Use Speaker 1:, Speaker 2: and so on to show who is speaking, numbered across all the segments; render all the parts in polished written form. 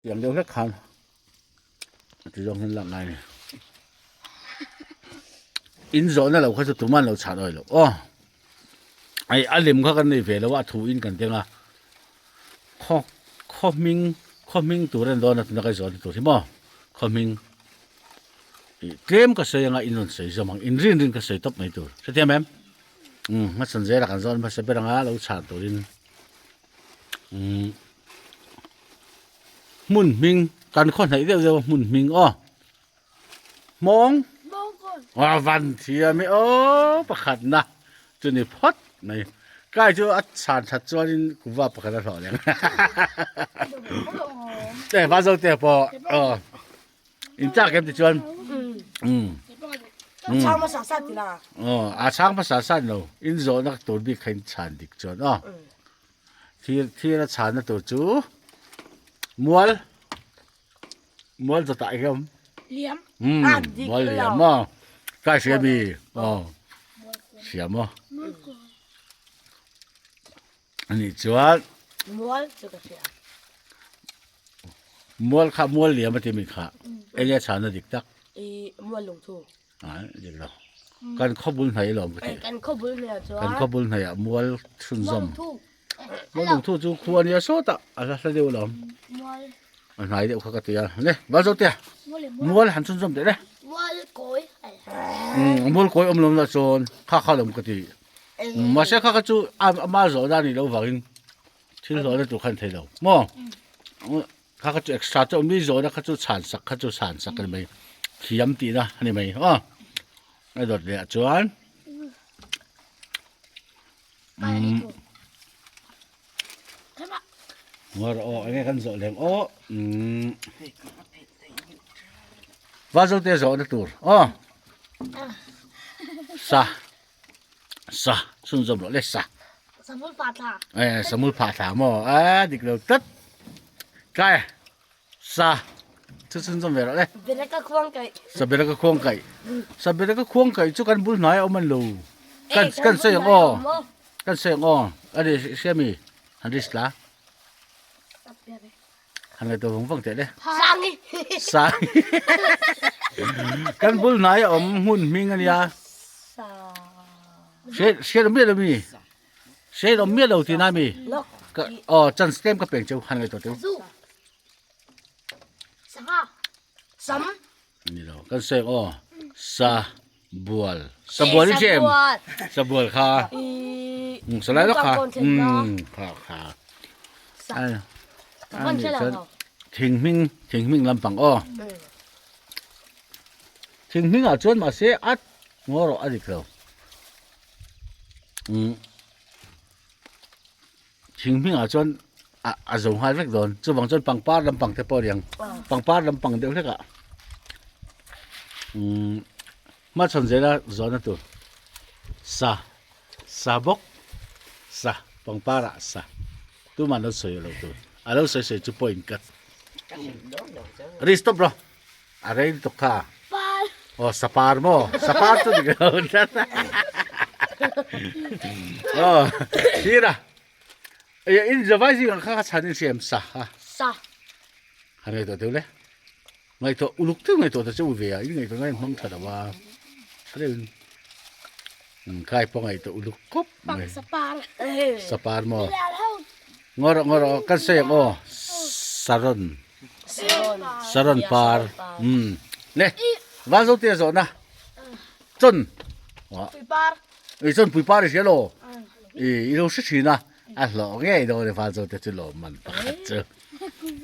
Speaker 1: Tiang deuh hlek khan ti zawng hian lak ngai a ni. In zawhna lo kha chu tuman lo chhan awih loh aw. Hei a lem kha kan nei ve lo a, a thu in kan keng a. Khaw khaw hming khaw hming tur a ni dawn a tuna ka zawhna tur hi maw khaw hming ih tlem ka sawi anga in rawn sawi zawm ang in rin rin ka sawi tawp mai tur hrethiam em? Umm hmachhawn zela kan zawn hmasa ber anga lo chhan turin umm. Hmun hming kan khaw hnaih deuh deuh a hmun hming aw hmawng a van thiam e aw pakhat na chu ni phawt mai kai chu a chhan that chuanin kuva pakhat a hlawh leh ang e va zo te pawh aw in chak em ti chuan um aw a chhang hmasa sat lo in zawhna tur bik kha in chhan dik chuan aw. Thir thir a chhanna tur chu mual mual chawtah hian
Speaker 2: Liam.
Speaker 1: Um mual liam maw kai hria mi aw hria maw ani chuan
Speaker 2: Mual chu ka hria.
Speaker 1: Mual kha mual liam a ti mi kha enge chhanna dik tak.
Speaker 2: I mual lung chu.
Speaker 1: A dik lo. Kan khawbul hnaih alawm ka ti.
Speaker 2: Kan khawbul hnaih ah chuan.
Speaker 1: Kan khawbul hnaih ah mual chhunzawm. Mual lungthu chu khua ania sawtah a hla hla deuh alawm.
Speaker 2: Mual.
Speaker 1: A hnai deuh kha ka ti a. Le val zo tia. Mual han chhunzawm teh le.
Speaker 2: Mual kawi.
Speaker 1: Mual kawi awm lo lah chuan kha kha alawm ka ti. Mahse kha kha chu ama zawh dan a nih loh vangin thil hlawhna tur kha a ni thei lo maw. Kha kha chu extra chu mi zawhna kha chu chhan sak kha chu chhan sak a ni mai thiam tihna a ni mai aw a dawt leh ah chuan umm ngaw rawh aw enge kan zawh lem aw umm Vazote zawhna tur aw sa. Sa chhunzawm rawh le sa.
Speaker 2: Samul phah thla.
Speaker 1: Eh samul phah thla maw a dik lo tlat. Kai sa chu chhunzawm ve rawh le.
Speaker 2: Beraka khuang kaih.
Speaker 1: Sa beraka khuang kaih. Sa beraka khuang kaih chu kan bul hnai a awm an lo. Kan kan sawi ang aw. Kan sawi ang aw. Ani hria mi han risk la. Han ngaihtuah vang vang teh le.
Speaker 2: Sangi.
Speaker 1: Sangi. Kan bul hnai a awm hmun hming a nia. Hriat hriat awm miah lo mi. Hriat awm miah lo tih na mi. Ka aw chance tlem ka peng cheu han ngaihtuah teh u.
Speaker 2: Sangha. Sam.
Speaker 1: Ni lo kan sawi ang aw. Sa bual. Sa bual i hria em? Sa bual kha. Sa lai lawk kha. Kha kha. Thing hming thing hming lampang aw. Thing hming ah chuan mahse at ngaw rawh a dik lo. Thing hming ah chuan a a zo nghal vek dawn chuvang chuan pangpar lampang te pawh a ni ang pangpar lampang deuh hlek ah umm hmachhawn zela zawhna tur sa sa bawk sa pangpar ah sa tumah an lo sawi lo tur a lo sawi sawi chu point ka ri stop rawh a rei lutuk kha aw sapar maw sapar chu dik lo tlat aw thlir a Ih in zavai zingah kha kha chhan in hriam sa a.
Speaker 2: Sa.
Speaker 1: Han ngaihtuah deuh le. Ngaihtuah uluk deuh ngaihtuah ta che u ve a, in ngaihtuah ngai hmang tha lo a. Tha deuh in. Um kai pawh ngaihtuah uluk khawp mai.
Speaker 2: Pak sapar.
Speaker 1: Sapar maw. Ngaw rawh ngaw rawh kan sawi ang aw. Saron.
Speaker 2: Saron.
Speaker 1: Saron par. Um. Le. Vanzo te zawhna. Chon.
Speaker 2: Pui par.
Speaker 1: Ei chon pui par i hria lo. I i lo hre thin a, a hlawh ngei dawn e Valzo te chu lawm man pakhat chu.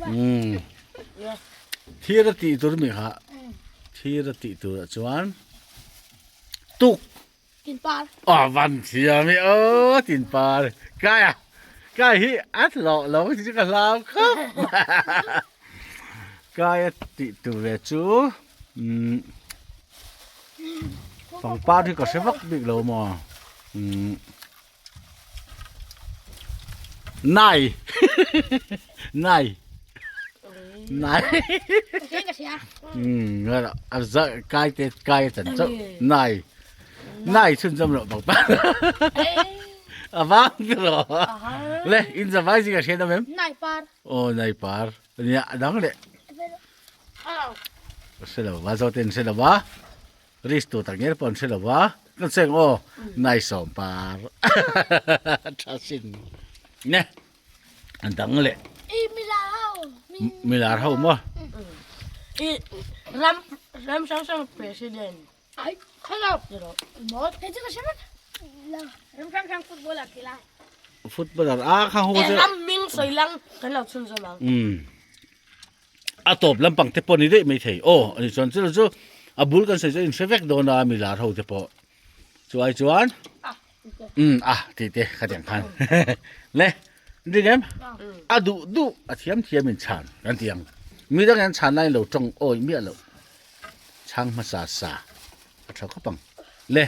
Speaker 1: Umm. Thir a tih tur mi kha. Thir a tih tur ah chuan tuk.
Speaker 2: Tin par.
Speaker 1: A van thiam e aw tin par. Kai a. Kai hi a hlawh lo chu ka hlau khawp. Kai a tih tur ve chu umm pangpar hi ka hre vak bik lo maw umm nai nai nai umm a za kai te kai a chan chauh nai nai chhunzawm loh pangpar a vang tiraw le in zavai zingah hriat awm em
Speaker 2: nai par
Speaker 1: aw nai par. Nia a dang leh. Ka hre lo va zawte an hre lo va risk tur tak ngial pawh an hre lo va ka cheng aw nai sawm par tha sin ne a dang leh milar ho maw
Speaker 2: i ram ram hrang hrang president ai khala maw hei chu ka hre vek ram hrang hrang footballer ti lai
Speaker 1: footballer a kha ho
Speaker 2: chu ram ming sawi lang kan lo chhun zawm ang
Speaker 1: A tawp lampang te pawh ni daih mai thei. Aw, ani chuan chu chu a bul kan sawi chu a inhre vek dawn a mi lar ho te pawh. Chu ai chuan umm a tih te khatiang khan le ding em a duh duh a thiam thiam in chhan kan ti ang. Mi dang hian chhan lai lo tawng awi miah loh chhang hmasa sa a tha khawp ang. Le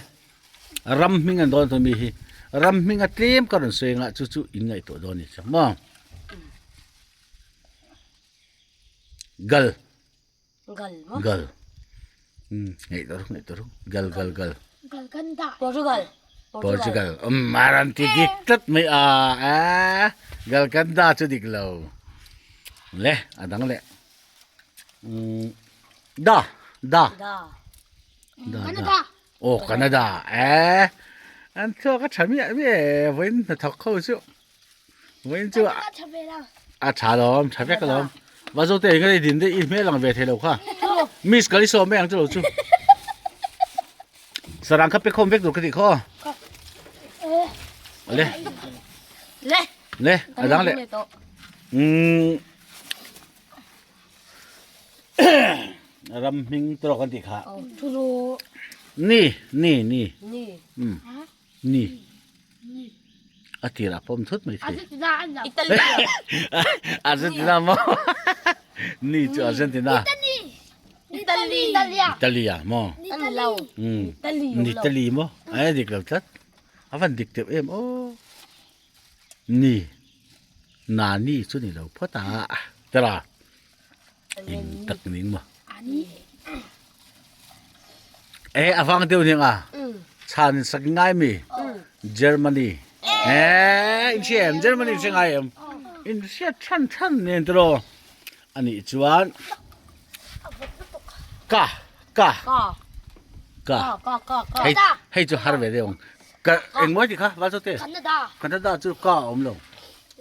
Speaker 1: ram hming an dawn mi hi ram hming a tlem ka rawn sawi anga chu chu in ngaihtuah dawn a ni chiang maw. Gal.
Speaker 2: Gal maw?
Speaker 1: Gal. Hmm, ngai tawh ngai tawh Gal gal gal.
Speaker 2: Gal kan dah. Portugal.
Speaker 1: Portugal. Um, aran ti dik tlat mai a. A gal kan da chu dik lo. Le, adang le. Um, da, da.
Speaker 2: Da.
Speaker 1: Da.
Speaker 2: Canada.
Speaker 1: Oh, Canada. Eh. An thua ka tha mi mi voin na thok kho chu. Vawiin chu a tha lawm, tha vek alawm. Va zo te eng din deuh i hmel ang ve thei lo kha. Miss ka li sawm mai ang chu lo chu. Sarang kha pe khawm vek tur ka tih khaw. Le.
Speaker 2: Le.
Speaker 1: Le, a dang le. Um ram hming tawk an tih kha. Ni, ni, ni.
Speaker 2: Ni.
Speaker 1: Um. Ni. A tirah pawm thut mai thei.
Speaker 2: Argentina an lo.
Speaker 1: Italy. Argentina maw? Ni chu Argentina.
Speaker 2: Italy. Italy. Italia.
Speaker 1: Italia maw?
Speaker 2: An lo.
Speaker 1: Mm.
Speaker 2: Italy.
Speaker 1: Italy maw? Ai dik lo tlat. A van dik teuh em aw. Ni. Na ni chu ni lo phawt a. Tara. Eng tak ning maw?
Speaker 2: Ani.
Speaker 1: Eh, a vang deuh ning a. Chan sak ngai mi. Germany. Eh, in hria em? Germany in hria ngai em? In hria than than nen tiro. Ani chuan ka ka
Speaker 2: Ka.
Speaker 1: ka
Speaker 2: Ka ka ka.
Speaker 1: hei hei chu har ve deuh ang. Ka eng mawi ti kha va chu te.
Speaker 2: Canada.
Speaker 1: Canada chu ka awm lo.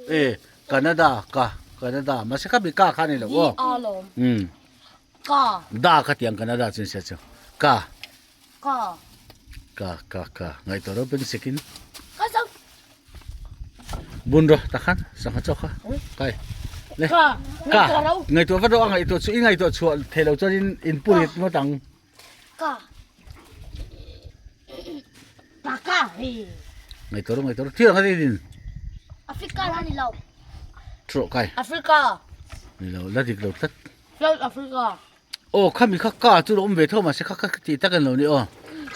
Speaker 1: Eh, Canada ka Canada mahse kha mi ka kha ni lo aw.
Speaker 2: A lawm.
Speaker 1: Um.
Speaker 2: Ka.
Speaker 1: Da kha tiang Canada chu sia chu. Ka.
Speaker 2: Ka.
Speaker 1: Ka ka ka ngai to ro beng sekin.
Speaker 2: Ka zo.
Speaker 1: Bun ro takhan sangha chaw kha. Kai. Le.
Speaker 2: Ka.
Speaker 1: Ka. Ngai to va ro ngai to chu i ngai to chu thei lo chuan in in purit ngawt ang.
Speaker 2: Ka. Pa ka hi.
Speaker 1: Ngai to ro ngai to ro thil ang a din.
Speaker 2: Africa la ni lo.
Speaker 1: Thro kai.
Speaker 2: Africa.
Speaker 1: Ni lo la dik lo tlat.
Speaker 2: South Africa.
Speaker 1: Aw khami kha ka chu lo awm ve tho mahse kha kha tih tak an lo ni aw.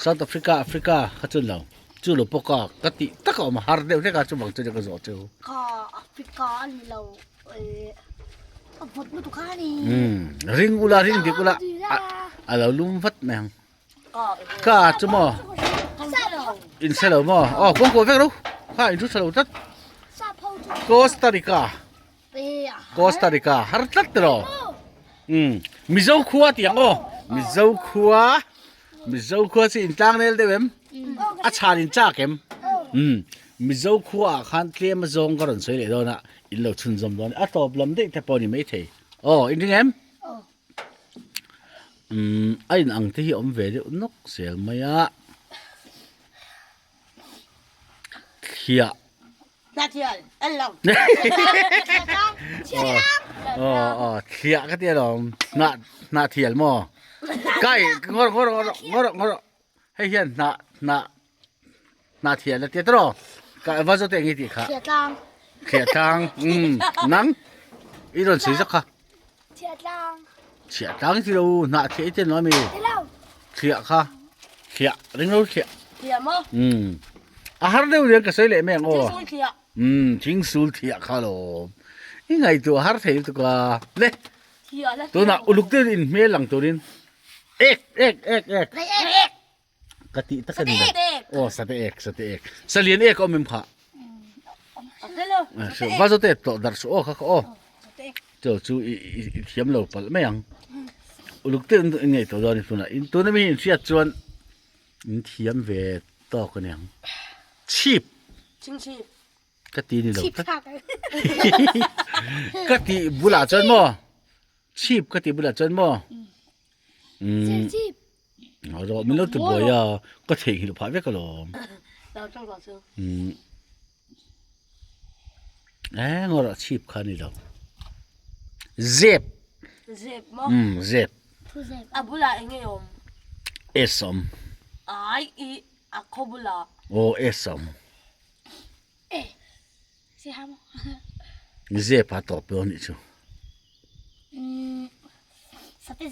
Speaker 1: South Africa Africa kha chu lo. Chu lo pawh ka ka tih tak a awm a har deuh hlek a chuvang chuan ka zawh chu.
Speaker 2: Ka Africa a ni lo. A vawt lutuk a ni.
Speaker 1: Um ring ula ring dik ula a lo lum vat mai ang. Ka chu maw in hre lo maw aw kawng kuah vek ro kha in thu tha lo tlat. Costa Rica Costa Rica har tlat tiraw um Mizo khua tih ang aw Mizo khua Mizo khua chu in tlang nel deuh em a chhan in chak em um Mizo khua ah khan tlem a zawng ka rawn sawi leh dawn a in lo chhunzawm dawn a tawp lam daih te pawh a ni maithei aw in ring em umm a in ang te hi a awm ve deuh nawk zel mai a thliah Aw aw thliah ka ti alawm hnah hnah thial maw kai ngawr ngawr ngawr ngawr ngawr hei hian hnah hnah hnah thial a tia tawh ka va zawt eng i tih kha
Speaker 2: Thliah tlang.
Speaker 1: Thliah tlang umm nang i rawn sawi zak kha
Speaker 2: Thliah tlang.
Speaker 1: Thliah tlang i ti lo hnah thliah i ti lo ami
Speaker 2: Ti lo.
Speaker 1: Thliah kha thliah ring lo thliah.
Speaker 2: Thliah maw?
Speaker 1: Umm a har deuh rian ka sawi leh mai ang aw.
Speaker 2: Thingsul thliah.
Speaker 1: Umm thingsul thliah kha lawm. I ngaihtuah har thei lutuk a le.
Speaker 2: Thliah la.
Speaker 1: Tunah uluk deuhin in hmel lang turin ek ek ek ek.
Speaker 2: Ek.
Speaker 1: Ka tih tak a ni lo. Aw sate ek sate ek. Salian ek a awm em kha? Va zawte tawh darh suh aw kha kha aw. Chu chu i i thiam lo palh mai ang. Uluk deuh in ngaihtuah dawn a ni tunah. In tuna mi hi in hriat chuan in thiam ve tawk a niang. Chhip.
Speaker 2: Chhingchhip.
Speaker 1: Ka ti ni lo tlat. Ka ti bulah chuan maw? Chhip ka ti bulah chuan maw? Umm. Rawh min lo ti buai a, ka theihnghilh phah vek alawm. Umm. Eng erawh chhip kha a ni lo. Zep.
Speaker 2: Zep maw?
Speaker 1: Umm zep.
Speaker 2: A bulah eng nge awm?
Speaker 1: S awm.
Speaker 2: Ai i a khaw bulah.
Speaker 1: Aw S awm. Zep a tawp dawn nih chu.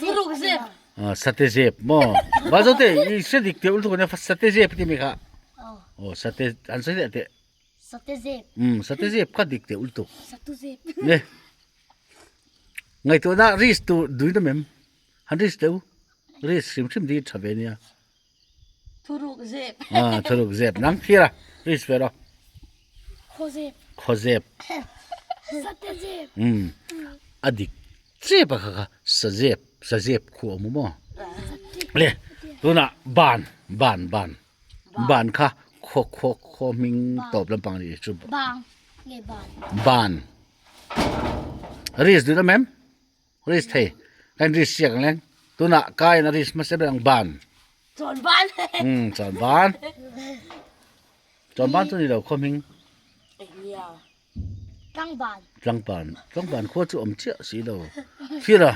Speaker 2: Thuruk zep.
Speaker 1: Ah sate zep maw. Ba zo te i hre dik teh ultuk ania sate zep ti mi kha. Aw sate an sawi leh teh.
Speaker 3: Sate zep.
Speaker 1: Um sate zep kha dik teh ultuk.
Speaker 3: Satu zep.
Speaker 1: Ne. Ngaihtuahna risk tur duin awm em? Han risk teh u. Risk hrim hrim ding tha ve nia.
Speaker 2: Thuruk zep.
Speaker 1: Ah, thuruk zep. Nang thlir a, risk ve rawh.
Speaker 3: Khaw zep.
Speaker 1: Khaw zep.
Speaker 3: Sate zep.
Speaker 1: Um. A dik zep a kha kha. Sa zep, sa zep khu awm maw? Le, tunah ban, ban, ban. Ban kha khaw khaw khaw hming tawp lampang a nih chu.
Speaker 3: Bang nge ban?
Speaker 1: Ban. Risk duh na mem? Risk thei kan risk siak ang leng tunah kai in a risk hmasa ber ang ban
Speaker 2: Chawn ban
Speaker 1: um chawn ban chawn ban chu ni lo khaw hming
Speaker 2: Nia
Speaker 3: tlang ban
Speaker 1: tlang ban tlang ban khua chu awm chiah si lo thil a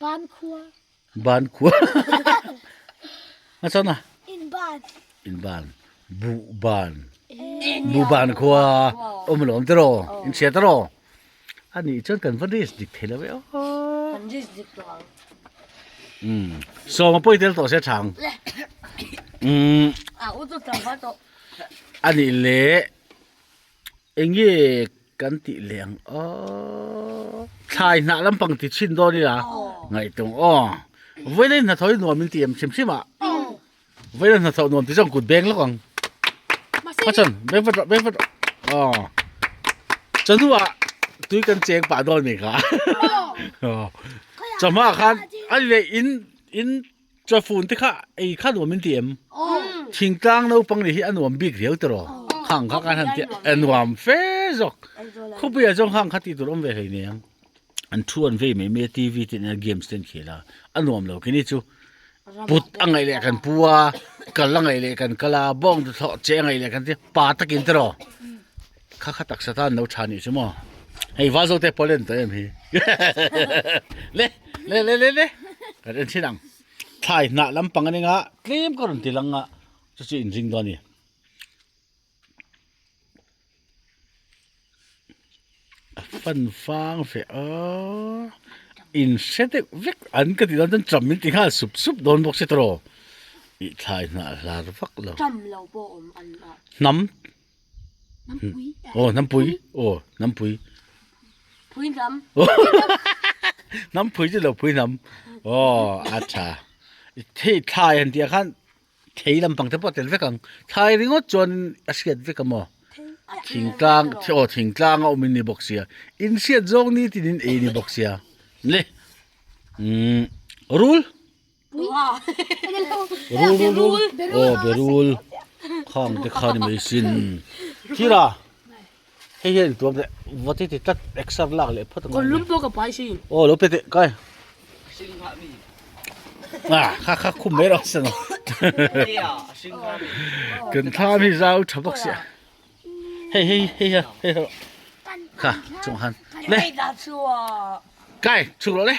Speaker 3: ban khua
Speaker 1: ban khua a chuan a
Speaker 3: in ban
Speaker 1: in ban buh ban buh ban khua awm lo awm tiraw in hria tiraw a nih chuan kan va risk dik thei lo ve aw
Speaker 2: kan risk dik tawh ang
Speaker 1: um sawma pawi tel tawh se thang um
Speaker 2: a u chu tlangval tawh
Speaker 1: a nih leh Eng nge kan tih leh ang aw? Thlai hnah lampang ti chhin dawn ila ngaihtuah aw. Vawiin hnathawh hi nuam in ti em hrim hrim ah. Vawiin hnathawh nuam ti chuan kut beng lawk ang. Hmachhawn beng vat rawh beng vat rawh aw. Chawhnuah tui kan cheng pah dawn mi kha. Chawhma ah khan a ni leh in in Chawfun te kha ei kha nuam in ti em? Thingtlang naupang nih hi a nuam bik riau tiraw? Khang kha kan han ti a nuam fe zawk. Khawpuiah chuan khang kha tih tur awm ve hlei nei ang. An thu an vei mai mai a TV te nen games te an khel a, a nuam lo kini chu put a ngaih leh kan pu a, kal a ngaih leh kan kal a, bawng te thlawh che a ngaih leh kan ti pa takin tiraw? Kha kha taksa tan lo tha nih chu maw? Hei val zo te pawh len tawh em hi. Le le le le le kan en thin ang. Thlai hnah lampang a ning a tlem ka rawn ti lang a chu chu in ring dawn a ni. A fan fang ve a in hre deuh vek an ka tih dawn chuan cham min ti nghal sup sup dawn bawk si tawh ih thlai hnah hlar vak lo.
Speaker 2: Cham lo pawh awm an ah.
Speaker 1: Hnam Aw hnampui aw hnampui
Speaker 2: Pui hnam
Speaker 1: Hnampui chu lo pui hnam aw a tha thei thlai han tih ah khan thei lampang te pawh a tel vek ang thlai ringawt chuan a hriat vek a maw thingtlang aw thingtlang a awm in ni bawk sia in hriat zawng ni tin in ei ni bawk sia le umm rul. Rul rul rul aw berul khang te kha ni mai sin thira hei hian tuam leh vawt hi ti tlat exer lak leh phawt
Speaker 2: ang lum pawh ka pai si
Speaker 1: aw lo pe teh kai ah kha kha khum mai rawh se kan thlam hi zau tha bawk sia hei hei hei hei kha chung han le kai chhuk rawh le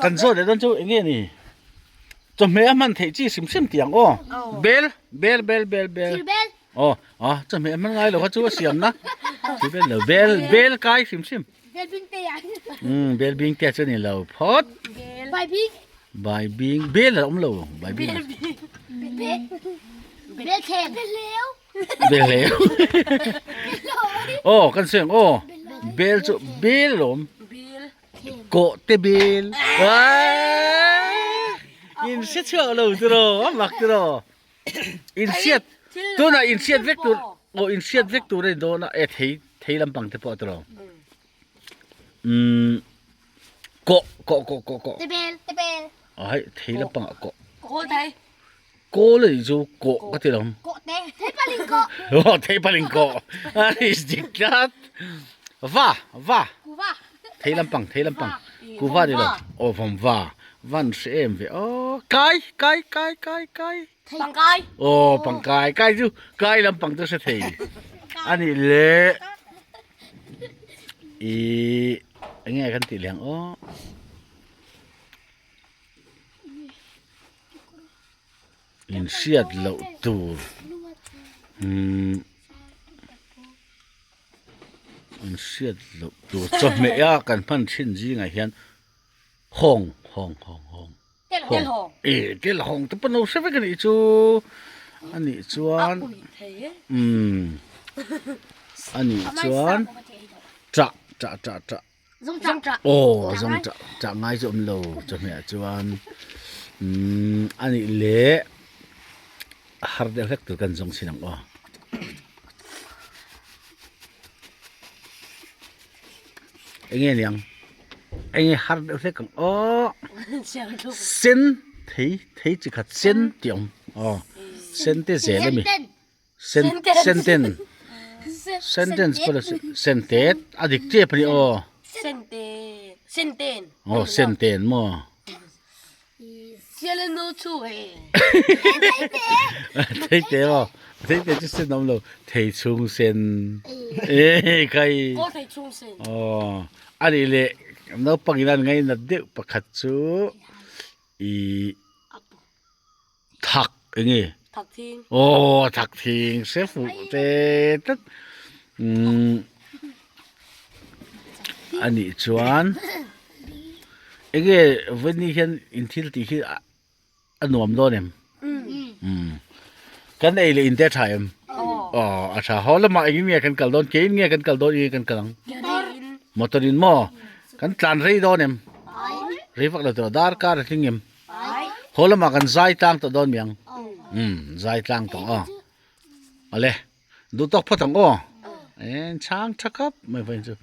Speaker 1: Kan zawt leh dawn chu eng nge ni? Chawhmeh a hman theih chi hrim hrim tih ang aw. Bel, bel, bel, bel, bel. Aw, aw, chawhmeh a hman ngai lo kha chu a siam na. Thil bel lo, bel, bel kai hrim hrim.
Speaker 3: Bel bing te ah.
Speaker 1: Um, bel bing te chu ni lo phawt.
Speaker 3: Bai bing.
Speaker 1: Bai bing, bel a awm lo, bai bing.
Speaker 3: Bel, bel thleng. Bel leu.
Speaker 1: Bel leu. Aw, kan sawi ang aw. Bel chu bel a awm.
Speaker 2: Bel.
Speaker 1: Kawh te bil in hre chhuak lo tiraw a mak tiraw in hriat tunah in hriat vek tur. Aw inhriat vek tur a ni dawn a, e thei thei lampang te pawh a tilo. Umm kawh kawh kawh kawh kawh.
Speaker 3: Tebel tebel.
Speaker 1: Aw hei thei lampang ah kawh.
Speaker 2: Kawl thei.
Speaker 1: Kawl a nih chu kawh ka ti lo.
Speaker 3: Kawh te. Thei paling kawh.
Speaker 1: Aw thei paling kawh. A ni dik tlat. Va va.
Speaker 3: Kuva.
Speaker 1: Thei lampang thei lampang. Kuva ni lo. Aw vawm va. Van hre em ve aw. Kai kai kai kai kai.
Speaker 2: Pangkai.
Speaker 1: Aw pangkai kai chu kai lampang chu hre thei a nih leh ih eng nge kan tih leh ang aw inhriat loh tur umm inhriat loh tur chawhmeh a kan hman thin zingah hian hawng hawng hawng hawng.
Speaker 2: Tel hawng.
Speaker 1: E tel hawng te pawh no hre vek anih chu anih chuan umm anih chuan chah chah chah chah aw zawng chah chah ngai chu awm lo chawhmeh ah chuan umm anih leh a har deuh hlek tur kan zawng chhin ang aw. Enge niang enge har deuh hlek ang aw sen thei thei chi khat sen tih a awm aw sen te zel a mi sen senten sentence pawh sen tet a dik tep a ni aw aw senten maw. Thei te maw thei te chu sen awm lo thei chhung sen eh kai aw a nih leh naupang in an ngainat deuh pakhat chu ih thak eng nge aw thak thing hre fuh te tlat umm a nih chuan eng nge vawiin hian in thil tih hi a nuam dawn em umm kan ei leh in te a tha em aw a tha haw lamah engin nge kan kal dawn ke in nge kan kal dawn enge kan kal ang motor in maw kan tlan rei dawn em rei vak lo tur a darkar a tling em. Haw lamah kan zai tlang tawh dawn miang. Umm zai tlang tawh aw. Awle duh tawk phawt ang aw. Eng chhang tha khawp mai vawiin chu.